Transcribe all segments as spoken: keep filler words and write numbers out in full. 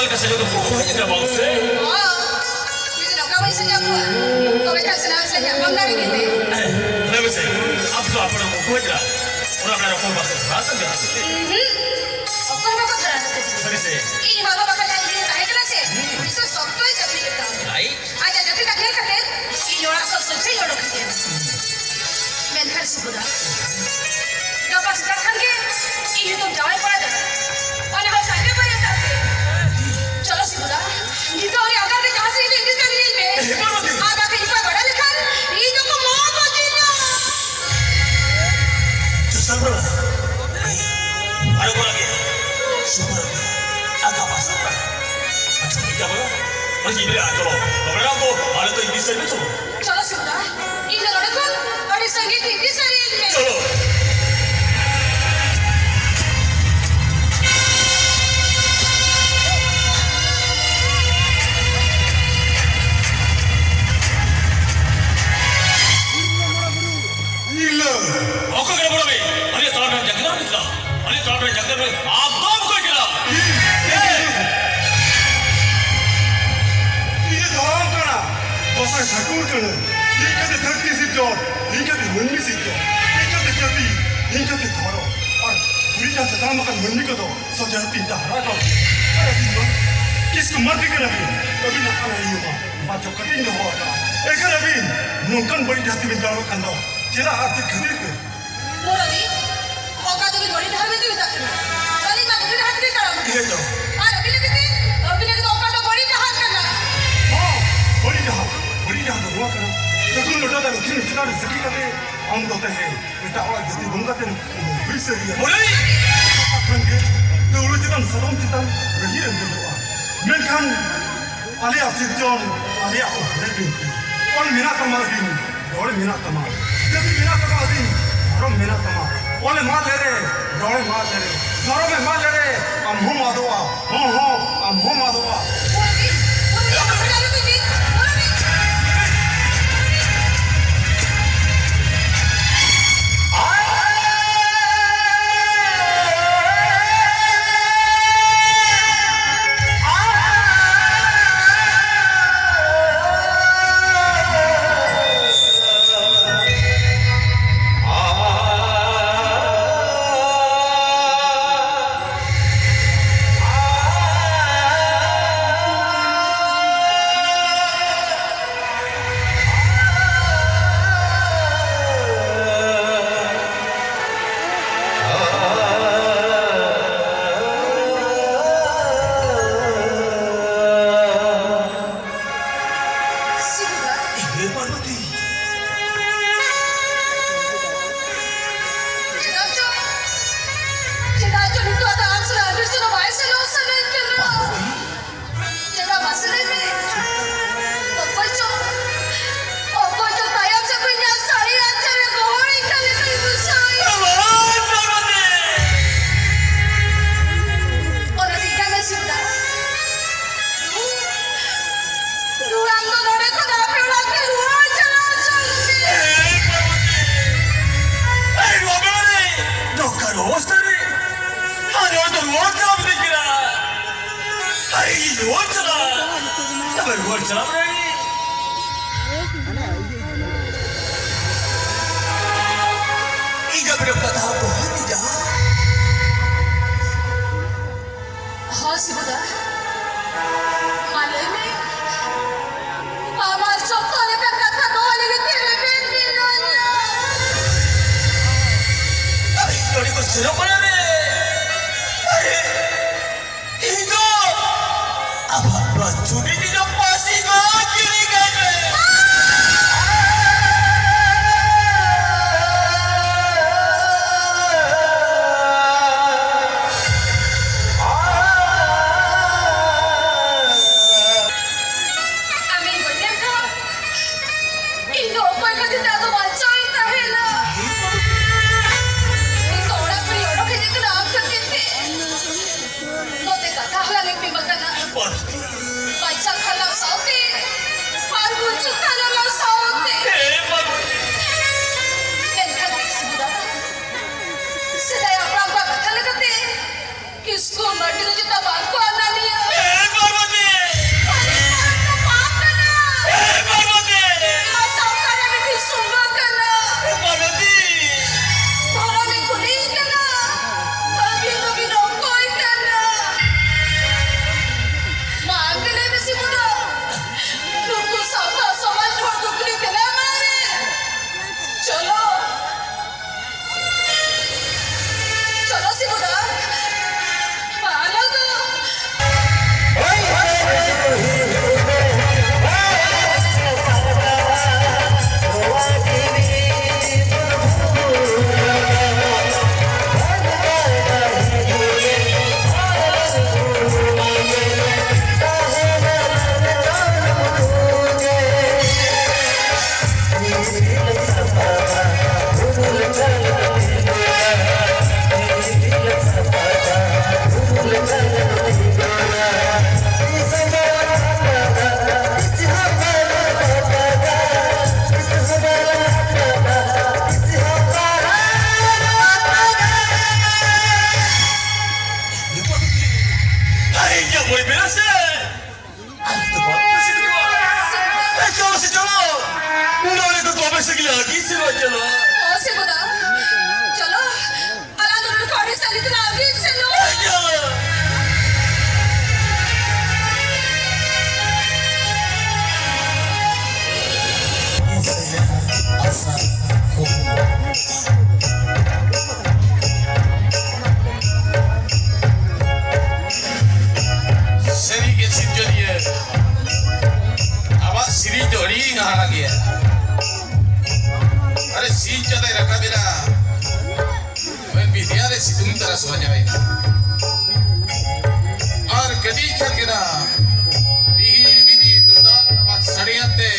ᱞᱮᱠᱟ ᱥᱟᱡᱟᱣ ᱫᱚ ᱵᱟᱠᱚ ᱦᱮᱡ ᱟᱠᱟᱱᱟ ᱵᱟᱝ ᱥᱮ? ᱚ, ᱡᱩᱫᱤ ᱱᱚᱝᱠᱟ ᱵᱟᱹᱧ ᱥᱟᱡᱟᱣ ᱠᱚᱣᱟ, ᱛᱚᱵᱮ ᱠᱷᱟᱱ ᱥᱟᱱᱟᱢ ᱥᱮ ᱧᱟᱯᱟᱢ ᱫᱟᱲᱮ ᱜᱮ ᱛᱮ᱾ ᱞᱟᱹᱭ ᱢᱮᱥᱮ, ᱟᱯᱮ ᱫᱚ ᱟᱯᱮ ᱨᱮᱱ ᱵᱟᱠᱚ ᱦᱮᱡ ᱟᱠᱟᱱᱟ? ᱚᱱᱟ ᱨᱮᱱᱟᱜ ᱚᱠᱚᱭ ᱵᱟᱠᱚ ᱫᱷᱟᱨᱟ ᱠᱟᱱ ᱜᱮᱭᱟ? ᱩᱸᱦᱩᱸ, ᱚᱠᱚᱭ ᱵᱟᱠᱚ ᱫᱷᱟᱨᱟ ᱠᱟᱱ ᱜᱮᱭᱟ? ᱥᱟᱹᱨᱤ ᱥᱮ? ᱤᱧ ᱦᱚᱲ ᱵᱟᱠᱚ ᱡᱟᱦᱟᱸᱭ ᱤᱧ ᱛᱟᱦᱮᱸ ᱠᱟᱱᱟ ᱥᱮ, ᱵᱤᱥᱮᱥ ᱥᱚᱠᱛᱚᱭ ᱡᱟᱹᱯᱤᱫ ᱟᱠᱟᱫ᱾ ᱟᱡᱟᱜ ᱡᱟᱹᱯᱤᱫ ᱟᱠᱟᱫ ᱠᱷᱟᱹᱛᱤᱨ ᱤᱧ ᱚᱲᱟᱜ ᱠᱷᱚᱱ ᱥᱚᱡᱷᱮᱧ ᱚᱰᱚᱠ ᱠᱮᱫᱮᱭᱟ᱾ ᱢᱮᱱᱠᱷᱟᱱ ᱥᱩᱵᱩᱫᱟ, ᱜᱟᱯᱟ ᱥᱮᱛᱟᱜ ᱠᱷᱟᱱ ᱜᱮ ᱤᱧ ᱦᱚᱸᱛᱚᱢ ᱡᱟᱶᱟᱭ ᱠᱚᱲᱟ ᱫᱚ᱾ ᱚᱱᱟ ᱦᱚᱸ ᱥᱟᱸᱜᱮ ᱵᱟᱹᱨᱭᱟᱹᱛ ᱟᱛᱮ᱾ ᱪᱚᱞᱚ ᱥᱩᱵᱩᱫᱟ, ᱱᱤᱛᱚᱜ ᱩᱱᱤ ᱟᱜᱟᱨ ᱨᱮ ᱡᱟᱦᱟᱸ ᱥᱮᱫ ᱤᱫᱤ ᱠᱟᱹᱢᱤ ᱞᱟᱹᱭ ᱢᱮ᱾ ᱦᱮᱸ, ᱵᱟᱹᱱᱩᱜ ᱛᱤᱧᱟ᱾ ᱟᱨ ᱵᱟᱠᱷᱟᱱ ᱤᱧ ᱠᱚ ᱵᱟᱲᱟᱭ ᱞᱮᱠᱷᱟᱱ ᱤᱧ ᱫᱚᱠᱚ ᱢᱟᱢ ᱵᱟᱹᱜᱤᱧᱟ᱾ ᱪᱚᱥᱟᱨ ᱵᱟᱲᱟ᱾ ᱟᱨ ᱚᱠᱟ ᱞᱟᱹᱜᱤᱫ? ᱥᱩᱵᱩᱫᱟ᱾ ᱟᱠᱟ ᱯᱟᱥᱟ ᱯᱟᱥᱟ᱾ ᱟᱪᱪᱷᱟ, ᱴᱷᱤᱠ ᱜᱮᱭᱟ, ᱵᱟᱵᱟ᱾ ᱢᱟᱹᱡᱷᱤ ᱵᱮᱨᱟ ᱟᱛᱚ, ᱵᱟᱵᱟ ᱠᱚ, ᱟᱞᱮ ᱛᱚ ᱤᱫᱤ ᱥᱮᱫ ᱪᱚ᱾ ᱪᱚᱞᱚ ᱥᱤᱢᱨᱟ, ᱤᱧ ᱫᱚ ᱱᱚᱰᱮ ᱠᱷᱚᱱ ᱟᱹᱰᱤ ᱥᱟᱺᱜᱤᱧ ᱛᱮ ᱤᱫᱤ ᱥᱟᱹᱨᱤᱭᱟᱹᱧ ᱢᱮ᱾ ᱪᱚᱞᱚ᱾ ᱤᱞᱟᱹ᱾ ᱚᱠᱚᱭ ᱠᱟᱱᱟ ᱵᱚᱲᱚ ᱢᱮ? ᱟᱞᱮ ᱛᱟᱲᱟᱢ ᱨᱮ ᱡᱟᱸᱜᱟ ᱨᱮ ᱢᱮᱱᱟᱜᱼᱟ᱾ ᱟᱞᱮ ᱛᱟᱲᱟᱢ ᱨᱮ ᱡᱟᱸᱜᱟ ᱨᱮ ᱟᱵᱫᱚᱢ ᱠᱚ ᱪᱟᱞᱟᱜ᱾ ᱤᱧ ᱫᱷᱚᱨᱚᱢ ᱠᱟᱱᱟ, ᱜᱚᱸᱥᱟᱭ ᱴᱷᱟᱹᱠᱩᱨ ᱠᱟᱹᱱᱟᱹᱧ᱾ ᱤᱧ ᱠᱟᱛᱮ ᱫᱷᱟᱹᱨᱛᱤ ᱥᱤᱨᱡᱚᱱ, ᱤᱧ ᱠᱟᱛᱮ ᱢᱟᱹᱱᱢᱤ ᱥᱤᱨᱡᱚᱱ, ᱤᱧ ᱠᱟᱛᱮ ᱡᱟᱹᱛᱤ, ᱤᱧ ᱠᱟᱛᱮ ᱫᱷᱚᱨᱚᱢ᱾ ᱟᱨ ᱩᱱᱤ ᱡᱟᱦᱟᱸ ᱡᱟᱱᱟᱢ ᱟᱠᱟᱱ ᱢᱟᱹᱱᱢᱤ ᱠᱚᱫᱚ ᱥᱚᱡᱷᱮ ᱛᱤᱧ ᱦᱟᱨᱟ ᱠᱚ᱾ ᱟᱨ ᱟᱹᱵᱤᱱ ᱢᱟ ᱠᱤᱥᱠᱩ ᱢᱟᱹᱨᱰᱤ ᱠᱟᱱᱟ ᱵᱤᱱ᱾ ᱟᱹᱵᱤᱱᱟᱜ ᱚᱱᱟ ᱤᱭᱟᱹ ᱢᱟ ᱵᱟᱪᱚ ᱠᱟᱛᱮᱧ ᱫᱚᱦᱚ ᱟᱠᱟᱫᱼᱟ᱾ ᱮᱱᱠᱷᱟᱱ ᱟᱹᱵᱤᱱ ᱱᱚᱝᱠᱟᱱ ᱵᱟᱹᱲᱤᱡ ᱰᱟᱦᱟᱨ ᱛᱮᱵᱤᱱ ᱛᱟᱲᱟᱢᱚᱜ ᱠᱷᱟᱱ ᱫᱚ ᱪᱮᱫᱟᱜ ᱟᱨ ᱪᱮᱫ ᱠᱷᱟᱹᱛᱤᱨ ᱛᱮ? ᱢᱩᱨᱟᱹᱫᱤ, ᱚᱠᱟ ᱫᱚᱵᱤᱱ ᱵᱟᱹᱲᱤᱡ ᱰᱟᱦᱟᱨ ᱢᱮᱱᱛᱮ ᱢᱮᱛᱟᱜ ᱠᱟᱱᱟ? ᱟᱹᱞᱤᱧ ᱢᱟ ᱵᱩᱜᱤ ᱰᱟᱦᱟᱨ ᱛᱮᱞᱤᱧ ᱛᱟᱲᱟᱢ ᱠᱟᱱᱟ᱾ ᱤᱭᱟᱹ ᱫᱚ᱾ ᱟᱨ ᱟᱹᱵᱤᱱ ᱞᱟᱹᱜᱤᱫ ᱛᱮ, ᱟᱹᱵᱤᱱ ᱞᱟᱹᱜᱤᱫ ᱫᱚ ᱚᱠᱟ ᱫᱚ ᱵᱟᱹᱲᱤᱡ ᱰᱟᱦᱟᱨ ᱠᱟᱱᱟ? ᱦᱚᱸ, ᱵᱟᱹᱲᱤᱡ ᱰᱟᱦᱟᱨ, ᱵᱟᱹᱲᱤᱡ ᱰᱟᱦᱟᱨ ᱫᱚ ᱱᱚᱣᱟ ᱠᱟᱱᱟ, ᱥᱟᱹᱜᱩᱱ ᱞᱚᱴᱟ ᱫᱟᱜ ᱞᱩᱠᱷᱤ ᱪᱮᱛᱟᱱ ᱨᱮ ᱥᱤᱯᱤ ᱠᱟᱛᱮ ᱟᱢ ᱫᱚ ᱛᱟᱦᱮᱸ ᱮᱴᱟᱜ ᱚᱲᱟᱜ ᱡᱟᱹᱛᱤ ᱵᱚᱸᱜᱟ ᱛᱮᱢ ᱦᱩᱭ ᱥᱟᱹᱨᱤᱭᱟ᱾ ᱦᱳᱭ᱾ ᱠᱷᱟᱱ ᱜᱮ ᱫᱟᱹᱣᱲᱟᱹ ᱪᱮᱛᱟᱱ ᱥᱟᱫᱚᱢ ᱪᱮᱛᱟᱱ ᱨᱟᱹᱜᱤ ᱮᱢ ᱫᱮᱡᱚᱜᱼᱟ᱾ ᱢᱮᱱᱠᱷᱟᱱ ᱟᱞᱮᱭᱟᱜ ᱥᱤᱨᱡᱚᱱ, ᱟᱞᱮᱭᱟᱜ ᱚᱞ ᱵᱤᱱᱛᱤ᱾ ᱚᱞ ᱢᱮᱱᱟᱜ ᱛᱟᱢᱟ ᱟᱹᱫᱤᱢ, ᱨᱚᱲ ᱢᱮᱱᱟᱜ ᱛᱟᱢᱟ᱾ ᱡᱟᱹᱛᱤ ᱢᱮᱱᱟᱜ ᱛᱟᱢᱟ ᱟᱹᱫᱤᱢ, ᱫᱷᱚᱨᱚᱢ ᱢᱮᱱᱟᱜ ᱛᱟᱢᱟ᱾ ᱚᱞᱮᱢ ᱟᱫ ᱞᱮᱨᱮ, ᱨᱚᱲᱮᱢ ᱟᱫ ᱞᱮᱨᱮ, ᱫᱷᱚᱨᱚᱢᱮᱢ ᱟᱫ ᱞᱮᱨᱮ, ᱟᱢ ᱦᱚᱸᱢ ᱟᱫᱚᱜᱼᱟ᱾ ᱦᱚᱸ, ᱦᱚᱸ, ᱟᱢ ᱦᱚᱸᱢ ᱟᱫᱚᱜᱼᱟ᱾ ᱤᱧ ᱨᱩᱣᱟᱹᱲ ᱪᱟᱞᱟᱜ᱾ ᱛᱚᱵᱮ ᱨᱩᱣᱟᱹᱲ ᱪᱟᱞᱟᱜ ᱢᱮ᱾ ᱤᱧ ᱫᱚ ᱵᱮᱰᱟ ᱠᱟᱛᱷᱟ ᱵᱟᱹᱧ ᱤᱫᱤᱭᱟ᱾ ᱦᱚᱸ, ᱥᱤᱵᱩᱫᱟ, ᱢᱟ ᱞᱟᱹᱭ ᱢᱮ᱾ ᱟᱢᱟᱜ ᱡᱚᱛᱚ ᱞᱮᱠᱟᱱ ᱠᱟᱛᱷᱟ ᱱᱚᱣᱟ ᱞᱟᱹᱜᱤᱫ ᱛᱮ ᱨᱮᱵᱮᱱ ᱵᱤᱞᱚᱱᱟ᱾ ᱟᱨᱮ, ᱱᱚᱰᱮ ᱠᱚ ᱥᱮᱱᱚᱜ ᱠᱟᱱᱟ ᱨᱮ᱾ ᱟᱨᱮ, ᱤᱧ ᱫᱚ ᱟᱢᱟᱜ ᱱᱚᱣᱟ ᱪᱩᱲᱤ ᱛᱮᱫᱚ ᱯᱟᱹᱥᱤ ᱵᱟᱝ ᱠᱤᱨᱤᱧ ᱠᱟᱱ ᱨᱮ᱾ ᱟᱢᱤᱧ ᱜᱚᱡ ᱞᱮᱱᱠᱷᱟᱱ ᱤᱧ ᱫᱚ ᱚᱠᱚᱭ ᱠᱷᱟᱹᱛᱤᱨ ᱛᱮ ᱟᱫᱚ ᱵᱟᱧᱪᱟᱣ ᱤᱧ ᱛᱟᱦᱮᱱᱟ? ᱤᱧ ᱫᱚ ᱚᱲᱟᱜ ᱠᱷᱚᱱᱤᱧ ᱚᱰᱚᱠ ᱦᱮᱡ ᱟᱠᱟᱱᱟ ᱟᱢ ᱠᱷᱟᱹᱛᱤᱨ ᱛᱮ᱾ ᱱᱚᱛᱮ ᱠᱟᱛᱷᱟ ᱦᱚᱸ ᱞᱟᱹᱭ ᱯᱮ ᱵᱟᱠᱟᱱᱟ᱾ ᱵᱟᱧᱪᱟᱣ ᱠᱷᱟᱱ ᱞᱮ ᱵᱮᱥ ᱥᱮ? ᱟᱨ ᱫᱚ ᱵᱟᱯᱮ ᱥᱤᱵᱤᱞᱚᱜᱼᱟ᱾ ᱮ, ᱪᱚᱞᱚ ᱥᱮ ᱪᱚᱞᱚ᱾ ᱱᱚᱰᱮ ᱫᱚ ᱫᱚᱢᱮ ᱥᱤᱵᱤᱞᱟ, ᱟᱹᱰᱤ ᱥᱤᱵᱤᱞᱟ, ᱪᱚᱞᱚ᱾ ᱚ, ᱥᱮ ᱵᱚᱫᱟ᱾ ᱪᱚᱞᱚ᱾ ᱟᱞᱟᱝ ᱫᱚ ᱱᱚᱰᱮ ᱠᱷᱚᱱ ᱟᱹᱰᱤ ᱥᱟᱺᱜᱤᱧ ᱛᱮᱞᱟᱝ ᱟᱹᱜᱩᱭᱮᱫ ᱥᱮ ᱱᱚᱣᱟ᱾ ᱮ, ᱪᱚᱞᱚ᱾ ᱥᱟᱹᱨᱤ ᱜᱮ ᱥᱤᱨᱡᱚᱱᱤᱭᱟᱹ, ᱟᱢᱟᱜ ᱥᱮᱨᱮᱧ ᱫᱚ ᱟᱹᱰᱤ ᱦᱟᱦᱟᱲᱟ ᱜᱮᱭᱟ᱾ ᱟᱨᱮ ᱥᱤᱧ ᱪᱟᱸᱫᱚᱭ ᱨᱟᱠᱟᱵ ᱮᱱᱟ, ᱢᱮᱱ ᱵᱤᱫᱤᱭᱟ ᱨᱮ ᱥᱤᱛᱩᱝ ᱛᱟᱨᱟᱥ ᱵᱟᱡᱟᱣ ᱮᱱᱟ᱾ ᱟᱨ ᱠᱟᱹᱴᱤᱡ ᱠᱷᱟᱱ ᱜᱮ ᱱᱟ ᱵᱤᱦᱤ ᱵᱤᱫᱤ ᱛᱩᱢᱫᱟᱜ ᱴᱟᱢᱟᱠ ᱥᱟᱰᱮᱭᱟᱱ ᱛᱮ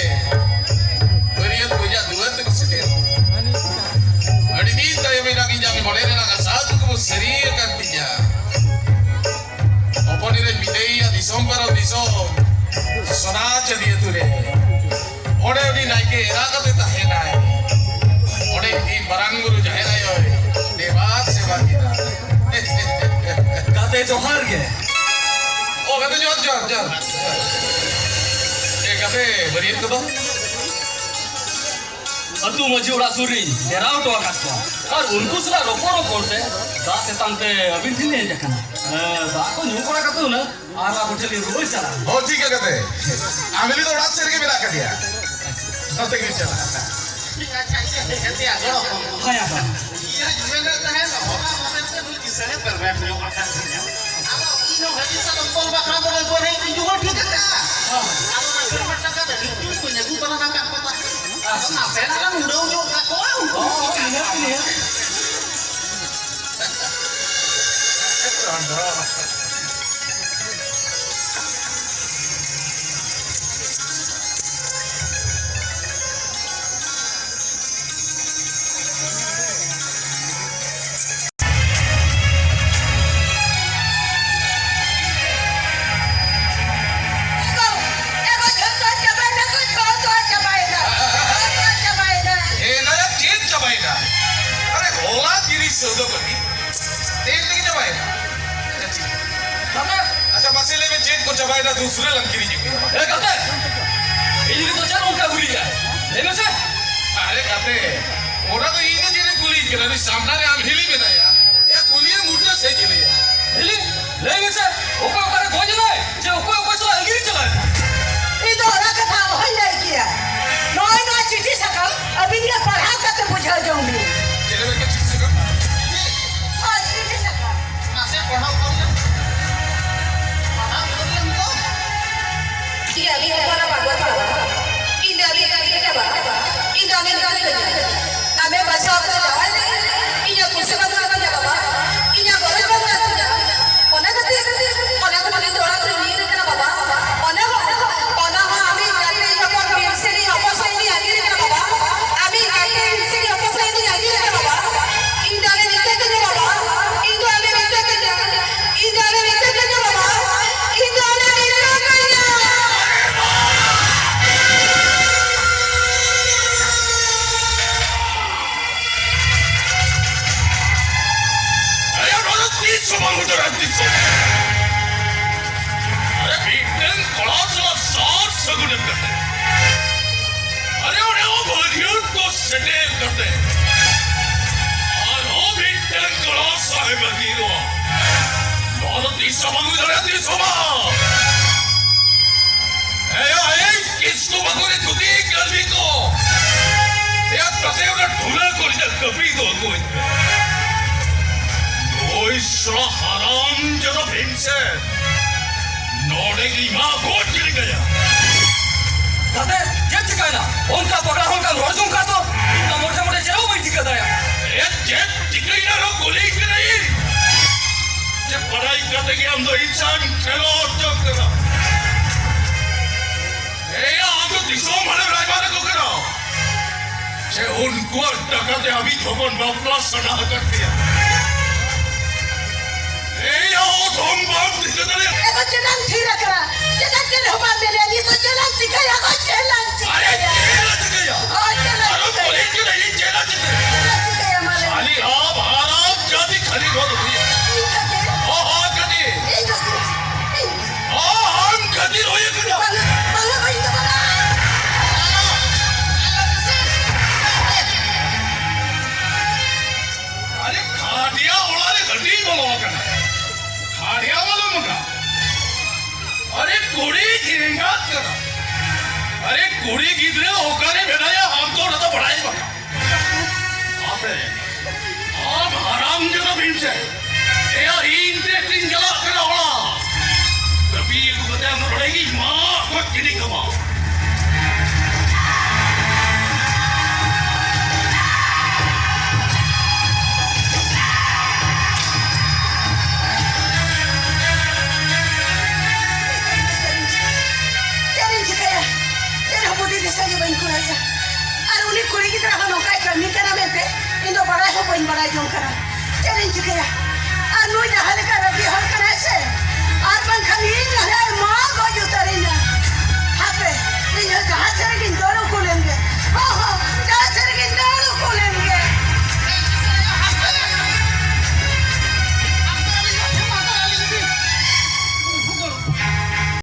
ᱵᱟᱹᱨᱭᱟᱹᱛ ᱵᱚᱡᱟ ᱫᱩᱣᱟᱹᱨ ᱛᱮᱠᱚ ᱥᱮᱴᱮᱨ᱾ ᱟᱹᱰᱤ ᱫᱤᱱ ᱛᱟᱭᱚᱢ ᱮᱱᱟᱝ ᱤᱧᱟᱹᱜ ᱢᱚᱱᱮ ᱨᱮᱱᱟᱜ ᱟᱥᱟ ᱠᱩᱠᱢᱩ ᱥᱟᱹᱨᱤ ᱟᱠᱟᱱ ᱛᱤᱧᱟ᱾ ᱦᱚᱯᱚᱱᱤᱨᱮ ᱢᱤᱫᱟᱹᱭᱟ ᱫᱤᱥᱚᱢ ᱯᱟᱨᱚᱢ ᱫᱤᱥᱚᱢ, ᱥᱚᱱᱟ ᱪᱟᱸᱫᱤ ᱟᱹᱛᱩ ᱨᱮ᱾ ᱚᱸᱰᱮ ᱩᱱᱤ ᱱᱟᱭᱠᱮ ᱮᱨᱟ ᱠᱟᱛᱮ ᱛᱟᱦᱮᱱᱟᱭ᱾ ᱚᱸᱰᱮ ᱤᱧ ᱢᱟᱨᱟᱝ ᱵᱩᱨᱩ ᱡᱟᱦᱮᱨ ᱟᱭᱳᱭ ᱫᱮᱵᱟ ᱥᱮᱵᱟ ᱠᱤᱱᱟ᱾ ᱜᱟᱛᱮ ᱡᱚᱦᱟᱨ ᱜᱮ᱾ ᱚ, ᱜᱟᱛᱮ ᱡᱚᱦᱟᱨ, ᱡᱚᱦᱟᱨ, ᱡᱚᱦᱟᱨ᱾ ᱮ, ᱜᱟᱛᱮ, ᱵᱟᱹᱨᱭᱟᱹᱛ ᱠᱚᱫᱚ? ᱟᱹᱛᱩ ᱢᱟᱹᱡᱷᱤ ᱚᱲᱟᱜ ᱥᱩᱨ ᱨᱤᱧ ᱰᱮᱨᱟ ᱦᱚᱴᱚ ᱟᱠᱟᱫ ᱠᱚᱣᱟ᱾ ᱟᱨ ᱩᱱᱠᱩ ᱥᱟᱞᱟᱜ ᱨᱚᱯᱚᱲ ᱨᱚᱯᱚᱲ ᱛᱮ ᱫᱟᱜ ᱛᱮᱛᱟᱝ ᱛᱮ ᱟᱹᱵᱤᱱ ᱴᱷᱮᱱ ᱞᱤᱧ ᱦᱮᱡ ᱟᱠᱟᱱᱟ᱾ ᱦᱮᱸ, ᱫᱟᱜ ᱠᱚ ᱧᱩ ᱵᱟᱲᱟ ᱠᱟᱛᱮ ᱦᱩᱱᱟᱹᱝ ᱟᱨ ᱟᱵᱚ ᱴᱷᱮᱱ ᱞᱤᱧ ᱨᱩᱣᱟᱹᱲ ᱪᱟᱞᱟᱜᱼᱟ᱾ ᱦᱚᱸ, ᱴᱷᱤᱠ ᱜᱮᱭᱟ ᱜᱟᱛᱮ᱾ ᱟᱢᱮᱞᱤ ᱫᱚ ᱚᱲᱟᱜ ᱥᱮᱫ ᱨᱮᱜᱮ ᱢᱮᱱᱟᱜ ᱟᱠᱟᱫᱮᱭᱟ᱾ ᱱᱚᱛᱮ ᱜᱮ ᱪᱟᱞᱟᱜᱼᱟ᱾ ᱟᱪᱪᱷᱟ, ᱤᱭᱟᱹ, ᱦᱮᱸ, ᱜᱚᱲᱚ ᱠᱚ᱾ ᱦᱮᱸ, ᱟᱫᱚ᱾ ᱤᱭᱟᱹ, ᱢᱮᱱᱮᱫ ᱛᱟᱦᱮᱸᱫ, ᱦᱚᱞᱟ ᱢᱟᱫᱷᱮᱨ ᱛᱮ ᱱᱩᱭ ᱠᱤᱥᱟᱹᱬᱮ ᱯᱮᱨᱢᱮᱴ ᱧᱚᱜ ᱟᱠᱟᱱ ᱛᱤᱧᱟ᱾ ᱟᱫᱚ ᱤᱧ ᱦᱚᱸ ᱵᱷᱟᱹᱜᱤ ᱥᱟᱞᱟᱜ ᱵᱚᱞ ᱵᱟᱠᱷᱨᱟ ᱫᱚ ᱵᱟᱹᱧ ᱡᱩᱜᱟᱹᱲ ᱴᱷᱤᱠ ᱟᱠᱟᱫᱼᱟ᱾ ᱦᱚᱸ᱾ ᱟᱫᱚ ᱚᱱᱟ ᱯᱮᱨᱢᱮᱴ ᱴᱟᱠᱟ ᱫᱚ ᱰᱷᱤᱯᱪᱩᱭ ᱠᱚᱧ ᱟᱹᱜᱩ ᱛᱟᱨᱟ ᱟᱠᱟᱫ ᱠᱚ ᱛᱟᱦᱮᱸᱫ᱾ ᱟᱫᱚ ᱱᱟᱥᱮᱱᱟᱜ ᱞᱟᱝ ᱩᱰᱟᱹᱣ ᱧᱚᱜ ᱠᱟᱠᱚᱣᱟ, ᱩᱱᱠᱩ ᱦᱚᱸ, ᱠᱚ ᱦᱚᱸ, ᱱᱤᱦᱟᱹᱛ, ᱱᱤᱦᱟᱹᱛ᱾ ᱮᱜᱳ, ᱮᱜᱳ, ᱡᱷᱚᱛᱚ ᱪᱟᱵᱟᱭᱮᱱᱟ ᱠᱚ, ᱡᱷᱚᱛᱚ ᱪᱟᱵᱟᱭᱮᱱᱟ, ᱡᱷᱚᱛᱚ ᱪᱟᱵᱟᱭᱮᱱᱟ᱾ ᱮᱱᱟ ᱪᱮᱫ ᱪᱟᱵᱟᱭᱮᱱᱟ? ᱟᱨᱮ, ᱦᱚᱞᱟ ᱛᱤᱨᱤᱥ ᱥᱟᱹᱣᱫᱟᱹ ᱵᱟᱹᱜᱤ, ᱛᱮᱦᱮᱧ ᱛᱮᱜᱮ ᱪᱟᱵᱟᱭᱮᱱᱟ᱾ ᱟᱪᱪᱷᱟ, ᱴᱷᱤᱠ᱾ ᱫᱩᱥᱨᱟᱹ ᱞᱟᱝ ᱠᱤᱨᱤᱧ ᱟᱹᱜᱩᱭᱟ᱾ ᱮ ᱜᱟᱛᱮ, ᱤᱧ ᱨᱮᱫᱚ ᱪᱮᱫ ᱚᱱᱠᱟ ᱠᱩᱞᱤᱭᱟ? ᱞᱟᱹᱭ ᱢᱮᱥᱮ᱾ ᱟᱨᱮ ᱜᱟᱛᱮ, ᱚᱱᱟ ᱫᱚ ᱤᱧ ᱫᱚ ᱪᱮᱫ ᱮ ᱠᱩᱞᱤᱧ ᱠᱟᱱᱟ? ᱩᱱᱤ ᱥᱟᱢᱱᱟ ᱨᱮ ᱟᱢ ᱦᱤᱞᱤ ᱢᱮᱱᱟᱭᱟ᱾ ᱮ ᱠᱩᱞᱤᱭᱮ ᱢᱩᱴᱟᱹ ᱥᱮ ᱡᱤᱞᱤᱭᱟ᱾ ᱦᱤᱞᱤ, ᱞᱟᱹᱭ ᱢᱮᱥᱮ, ᱚᱠᱚᱭ ᱚᱠᱟᱨᱮ ᱜᱚᱡ ᱮᱱᱟᱭ? ᱪᱮ ᱚᱠᱚᱭ ᱚᱠᱚᱭ ᱥᱟᱞᱟᱜ ᱟᱹᱜᱤᱨ ᱪᱟᱞᱟᱣ ᱮᱱᱟ? ᱤᱧ ᱫᱚ ᱚᱱᱟ ᱠᱟᱛᱷᱟ ᱚᱦᱚᱧ ᱞᱟᱹᱭ ᱠᱮᱭᱟ᱾ ᱱᱚᱜᱼᱚᱭ ᱱᱚᱣᱟ ᱪᱤᱴᱷᱤ ᱥᱟᱠᱟᱢ ᱟᱹᱵᱤᱱ ᱜᱮ ᱯᱟᱲᱦᱟᱣ ᱠᱟᱛᱮ ᱵᱩᱡᱷᱟᱹᱣ ᱡᱚᱝ ᱵᱤᱱ᱾ ᱪᱮᱫ ᱞᱮᱠᱟ ᱪᱤᱴᱷᱤ ᱥᱟᱠᱟᱢ? ᱦᱳᱭ, ᱪᱤᱴᱷᱤ ᱥᱟᱠᱟᱢ᱾ ᱢᱟᱥᱮ ᱯᱟᱲᱦᱟᱣ ᱠᱚᱢ ᱥᱮ᱾ ᱯᱟᱲᱦᱟᱣ ᱠᱚᱢ ᱥᱮ ᱛᱚ᱾ ᱤᱧ ᱟᱹᱰᱤ ᱦᱚᱯᱚᱱ ᱵᱟᱵᱟ ᱵᱟᱵᱟ᱾ ᱤᱧ ᱫᱚ ᱟᱹᱰᱤ ᱜᱟᱱ ᱜᱮ ᱵᱟᱵᱟ᱾ ᱤᱧ ᱫᱚ ᱟᱹᱰᱤ ᱜᱟᱱ ᱜᱮ᱾ ᱟᱢᱮ ᱵᱟᱪᱷᱟᱣ ᱠᱟᱛᱮ ᱡᱟᱶᱟᱭ ᱞᱮ᱾ ᱤᱧᱟᱹᱜ ᱠᱩᱥᱤ ᱵᱟᱹᱱᱩᱜ ᱛᱤᱧᱟ ᱵᱟᱵᱟ᱾ ᱤᱧᱟᱹᱜ ᱜᱚᱨᱚᱡᱽ ᱵᱟᱹᱱᱩᱜ ᱛᱤᱧᱟ᱾ ᱚᱱᱟ ᱠᱷᱟᱹᱛᱤᱨ, ᱚᱱᱟ ᱠᱷᱟᱹᱛᱤᱨ ᱤᱧ ᱫᱚ ᱚᱲᱟᱜ ᱠᱷᱚᱱᱤᱧ ᱧᱤᱨ ᱟᱠᱟᱱᱟ ᱵᱟᱵᱟ᱾ ᱚᱱᱟ ᱦᱚᱸ, ᱚᱱᱟ ᱦᱚᱸ ᱟᱢᱤᱡ ᱜᱟᱛᱮ ᱦᱚᱯᱚᱱ ᱵᱤᱱ ᱥᱮᱱᱤᱡ ᱦᱚᱯᱚᱱ ᱥᱟᱺᱦᱤᱡ ᱤᱧ ᱟᱸᱜᱤᱨ ᱟᱠᱟᱱᱟ ᱵᱟᱵᱟ᱾ ᱟᱢᱤᱡ ᱜᱟᱛᱮ ᱵᱤᱱ ᱥᱮᱱᱤᱡ ᱦᱚᱯᱚᱱ ᱥᱟᱺᱦᱤᱡ ᱤᱧ ᱟᱸᱜᱤᱨ ᱟᱠᱟᱱᱟ ᱵᱟᱵᱟ᱾ ᱤᱧ ᱫᱚ ᱟᱞᱮ ᱢᱤᱫᱴᱮᱡ ᱛᱮᱜᱮ ᱵᱟᱵᱟ᱾ ᱤᱧ ᱫᱚ ᱟᱞᱮ ᱢᱤᱫᱴᱮᱡ ᱛᱮᱜᱮ᱾ ᱤᱧ ᱫᱚ ᱟᱞᱮ ᱢᱤᱫᱴᱮᱡ ᱛᱮᱜᱮ ᱵᱟᱵᱟ᱾ ᱤᱧ ᱫᱚ ᱟᱞᱮ ᱢᱤᱫᱴᱮᱡ ᱛᱮᱜᱮ᱾ ᱟᱭᱟ, ᱱᱚᱣᱟ ᱫᱚ ᱛᱤᱥ ᱦᱚᱸ ᱵᱟᱝ ᱦᱩᱭ ᱫᱟᱲᱮᱭᱟᱜᱼᱟ, ᱛᱤᱥ ᱦᱚᱸ᱾ ᱟᱨᱮ, ᱢᱤᱫᱴᱟᱝ ᱠᱚᱲᱟ ᱥᱟᱞᱟᱜ ᱥᱟᱨ ᱥᱟᱹᱜᱩᱱ ᱮᱢ ᱠᱟᱛᱮ, ᱟᱨᱮ, ᱚᱸᱰᱮ ᱦᱚᱸ ᱵᱟᱹᱨᱭᱟᱹᱛ ᱠᱚ ᱥᱮᱴᱮᱨ ᱠᱟᱛᱮ, ᱟᱨᱦᱚᱸ ᱢᱤᱫᱴᱟᱝ ᱠᱚᱲᱟ ᱥᱟᱦᱮᱵ ᱟᱹᱛᱤᱧᱚᱜᱼᱟ᱾ ᱱᱚᱣᱟ ᱫᱚ ᱛᱤᱥ ᱦᱚᱸ ᱵᱟᱝ ᱦᱩᱭ ᱫᱟᱲᱮᱭᱟᱜᱼᱟ, ᱛᱤᱥ ᱦᱚᱸ ᱵᱟᱝ᱾ ᱮᱭᱟ, ᱮᱭ, ᱠᱤᱥᱠᱩ ᱵᱟᱹᱦᱩ ᱨᱮ ᱡᱩᱫᱤ ᱠᱟᱹᱞᱵᱤ ᱠᱚ, ᱮᱭᱟ, ᱛᱟᱛᱮ ᱚᱱᱟ ᱴᱷᱩᱞᱟᱹ ᱠᱚ ᱨᱮᱭᱟᱜ ᱠᱟᱹᱯᱤ ᱫᱚ ᱟᱹᱜᱩᱣᱟᱹᱧ ᱯᱮ᱾ ᱱᱩᱭ ᱥᱚᱲᱟ ᱦᱟᱨᱟᱢ ᱡᱟᱫᱟ ᱵᱷᱤᱢᱥᱮᱱ, ᱱᱚᱰᱮ ᱜᱮ ᱤᱧ ᱢᱟ ᱜᱚᱡ ᱜᱤᱰᱤ ᱠᱟᱭᱟ᱾ ᱛᱟᱛᱮ, ᱪᱮᱫ ᱪᱤᱠᱟᱹᱭᱮᱱᱟ? ᱚᱱᱠᱟ ᱯᱟᱜᱽᱞᱟ ᱦᱚᱲ ᱞᱮᱠᱟᱢ ᱨᱚᱲ ᱡᱚᱝ ᱠᱟᱱ ᱫᱚ, ᱤᱧ ᱢᱟ ᱢᱚᱴᱮ ᱢᱚᱴᱮ ᱪᱮᱫ ᱦᱚᱸ ᱵᱟᱹᱧ ᱪᱤᱠᱟᱹ ᱫᱟᱲᱮᱭᱟᱜᱼᱟ᱾ ᱮ, ᱪᱮᱫ ᱪᱤᱠᱟᱹᱭᱮᱱᱟ ᱨᱮᱦᱚᱸ ᱠᱩᱞᱤ ᱠᱟᱱᱟᱭᱤᱧ᱾ ᱪᱮᱫ ᱵᱟᱲᱟᱭ ᱠᱟᱛᱮ ᱜᱮ ᱟᱢ ᱫᱚ ᱤᱧ ᱥᱟᱶ ᱠᱷᱮᱞᱳᱰ ᱡᱚᱝ ᱠᱟᱱᱟ? ᱮᱭᱟ, ᱟᱢ ᱫᱚ ᱫᱤᱥᱚᱢ ᱦᱚᱲᱮᱢ ᱨᱟᱭᱵᱟᱨ ᱟᱠᱚ ᱠᱟᱱᱟ᱾ ᱥᱮ ᱩᱱᱠᱩᱣᱟᱜ ᱴᱟᱠᱟ ᱛᱮ ᱟᱹᱵᱤᱡ ᱦᱚᱯᱚᱱ ᱵᱟᱯᱞᱟ ᱥᱟᱱᱟ ᱟᱠᱟᱫ ᱯᱮᱭᱟ? ᱮᱭᱟ, ᱚᱫᱚᱢ ᱵᱟᱢ ᱴᱷᱤᱠᱟᱹ ᱫᱟᱲᱮᱭᱟᱜ᱾ ᱮ ᱫᱚ ᱪᱮᱫ ᱮᱢ ᱛᱷᱤᱨ ᱟᱠᱟᱱᱟ? ᱪᱮᱫᱟᱜ ᱪᱮᱫ ᱦᱚᱸ ᱵᱟᱢ ᱢᱮᱱᱮᱫ? ᱱᱤᱛ ᱫᱚ ᱪᱮᱫ ᱮᱢ ᱪᱤᱠᱟᱹᱭᱟ? ᱟᱫᱚ ᱪᱮᱫ ᱮᱢ ᱟᱨᱮ, ᱪᱤᱠᱟᱹᱭᱟ? ᱪᱮᱫ ᱮᱢ ᱪᱤᱠᱟᱹᱭᱟ? ᱦᱳᱭ, ᱪᱮᱫ ᱮᱢ ᱟᱨᱚ ᱪᱤᱠᱟᱹᱭᱟ? ᱠᱩᱞᱤ ᱠᱮᱫᱟ, ᱤᱧ ᱪᱮᱫ ᱮᱢ ᱪᱤᱠᱟᱹᱭᱟ? ᱪᱮᱫ ᱮᱢ ᱪᱤᱠᱟᱹᱭᱟ, ᱢᱟ ᱞᱟᱹᱭ ᱢᱮ? ᱟᱞᱤ ᱟᱵ ᱦᱟᱨᱟᱢ ᱡᱟᱫᱤ ᱠᱷᱟᱹᱞᱤ ᱨᱚᱲ ᱦᱩᱭᱩᱜ᱾ ᱤᱧ ᱠᱟᱹᱴᱤᱡ? ᱦᱚᱸ, ᱦᱚᱸ, ᱠᱟᱹᱴᱤᱡ᱾ ᱤᱧ ᱫᱚ ᱦᱚᱸ, ᱦᱚᱸ, ᱠᱩᱲᱤ ᱮᱸᱜᱟᱛ ᱠᱟᱱᱟ᱾ ᱟᱨᱮ, ᱠᱩᱲᱤ ᱜᱤᱫᱽᱨᱟᱹ ᱚᱠᱟᱨᱮ ᱢᱮᱱᱟᱭᱟ, ᱟᱢ ᱫᱚ ᱚᱱᱟ ᱫᱚ ᱵᱟᱲᱟᱭ ᱵᱟᱝ᱾ ᱟᱯᱮ, ᱟᱢ ᱦᱟᱨᱟᱢ ᱡᱟᱫᱟ ᱵᱷᱤᱢ ᱥᱮ᱾ ᱮᱭᱟ, ᱤᱧ ᱛᱮ ᱛᱤᱧ ᱪᱟᱞᱟᱜ ᱠᱟᱱᱟ ᱚᱲᱟᱜ᱾ ᱠᱟᱹᱯᱤ ᱟᱹᱜᱩ ᱠᱟᱛᱮ ᱟᱢ ᱱᱚᱰᱮ ᱜᱤᱧ ᱢᱟᱜ ᱜᱚᱡ ᱠᱤᱰᱤ ᱠᱟᱢᱟ᱾ ᱪᱮᱫ ᱤᱧ ᱪᱤᱠᱟᱹᱭᱟ? ᱪᱮᱫ ᱦᱚᱸ ᱵᱩᱫᱷᱤ ᱫᱤᱥᱟᱹ ᱜᱮ ᱵᱟᱹᱧ ᱠᱩᱲᱟᱹᱣᱮᱫᱼᱟ᱾ ᱟᱨ ᱩᱱᱤ ᱠᱩᱲᱤ ᱜᱤᱫᱽᱨᱟᱹ ᱦᱚᱸ ᱱᱚᱝᱠᱟᱭ ᱠᱟᱹᱢᱤ ᱠᱟᱱᱟ ᱢᱮᱱᱛᱮ ᱤᱧ ᱫᱚ ᱵᱟᱲᱟᱭ ᱦᱚᱸ ᱵᱟᱹᱧ ᱵᱟᱲᱟᱭ ᱡᱚᱝ ᱠᱟᱱᱟ᱾ ᱪᱮᱫ ᱤᱧ ᱪᱤᱠᱟᱹᱭᱟ? ᱟᱨ ᱱᱩᱭ ᱡᱟᱦᱟᱸ ᱞᱮᱠᱟ